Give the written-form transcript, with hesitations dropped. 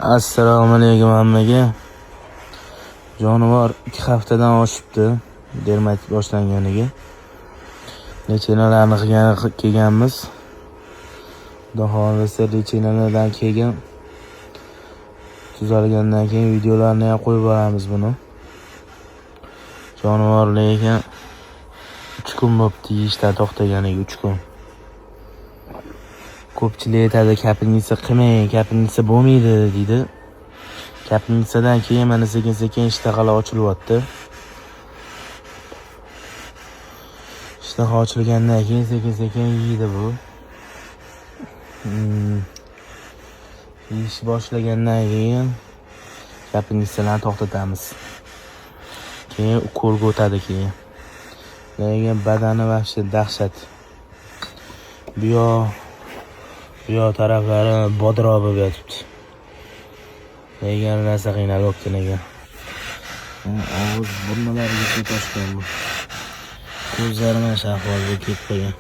Assalomu alaykum hammaga. Jonivor 2 haftadan oshibdi dermatit boshlanganiga. Lechinalarni qilgani kelganmiz. Xudo xohlasa lechinalardan keyin tuzalgandan keyin videolarni ham qo'yib boramiz buni. Jonivor lekin 3 kun bo'libdi yeyishdan to'xtaganiga, 3 kun. Ko'pchilik aytadi, kapelnitsa qilmang, kapelnitsa bo'lmaydi deydi. Kapelnitsadan keyin mana sekin-sekin ishtahalar ochilyapti. Ishtaha ochilgandan keyin sekin-sekin yeydi bu. Yeyish boshlagandan keyin kapelnitsalarni to'xtatamiz. Keyin ukolga o'tadi keyin. Lekin badani вообще dahshat. Bu yoq taraflari bodroq bo'lib yotibdi. Lekin rosa qiynalyapti lekin. Og'iz burnilarigacha toshgan bu. Ko'zlari mana shu ahvolga kelib qolgan.